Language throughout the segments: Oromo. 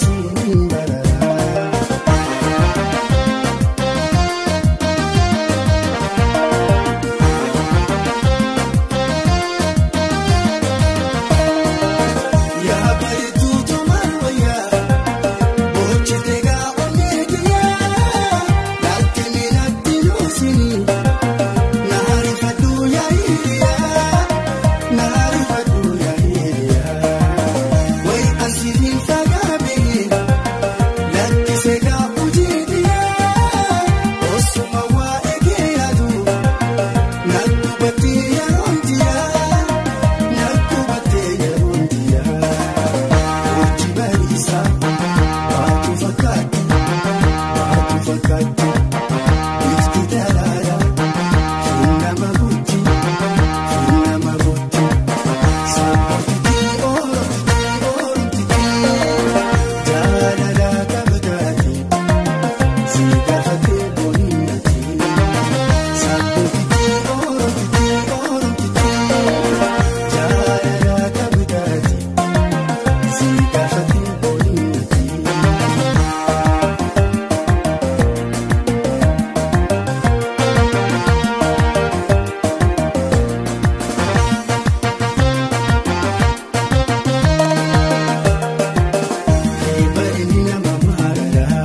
siin barara. Yaa bareedduu toomaan wayyaa boojjitee gaa'onnee kiyyaa laatti miidhagdi yoosinii naarifadhu yaa hiriyaa naarifadhu yaa hiriyaa wayi asiin fagaabee lakkisee gaa'u jiidhiyaa osuma waa eegee yaadu nakkubattee yeroontiyaa nakkubattee yeroontiyaa hojii bariisaa waatu fakkaatti waatu fakkaatti bifti daraaraa finnama guutti finnama guutti saaphotitii oolomtitii oolomtitii jaalala kabajaatii si gaafatee booniinati saaphotitii oolomtitii oolomtitii jaalala kabajaatii si gaafatee booniinati. Bareedina nama maararaa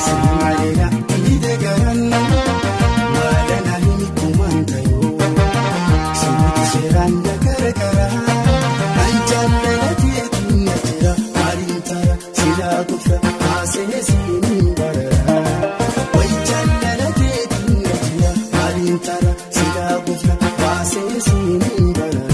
simaaleera inni deegaran maalana hin kumantayoo simuuti seeraan garagaraa anjaalala teetu na jira maaliin taara silaa gufra haasee siin bararaa wayi jaalala teetu na jira maaliin taara silaa gufra haasee siin bararaa.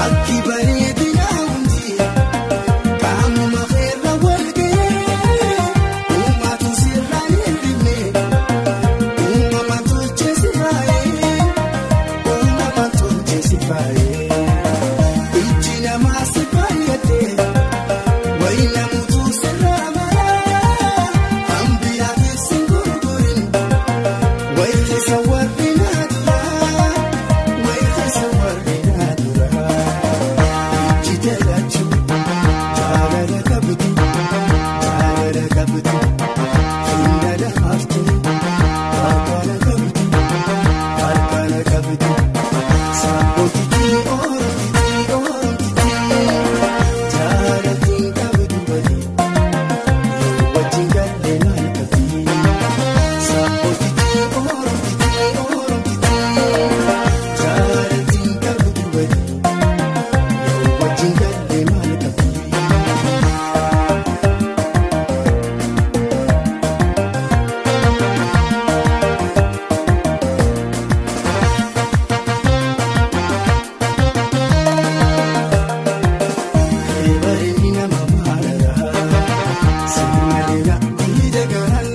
Akki bareedina hundi qaamuma feerra wal ga'ee uummatu sirraan hin dhibne uumama tolchee si faayee uumama tolchee si faayee ijji namaa si baay'atee wayi namutu sirraa maraa hambiraatiif si gurgurin wayi keessa warri naa duraa wayi keessa warri naa duraa. Ijji jalachuu jaalala qabdi jaalala qabdi finna lamaafti harkaana qabdi harkaana qabdi saaphotitii oolomtitii oolomtitii jaalatiin qabdu badii yoo wajjin gallee maal qabdi saaphotitii oolomtitii oolomtitii jaalatiin qabdu badii. Yoo wajjin gallee maal qabdi? Bareedina nama maararaa simaaleera miidhagaran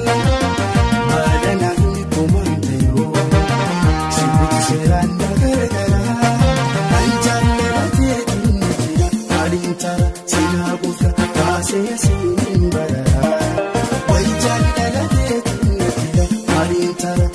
maalana hin kumantayoo simuuti seeraan garagaraa anjaalala teetu na jira maaliin taara silaa gufra baasee siin bararaa wayi jaalala teetu na jira maaliin taara.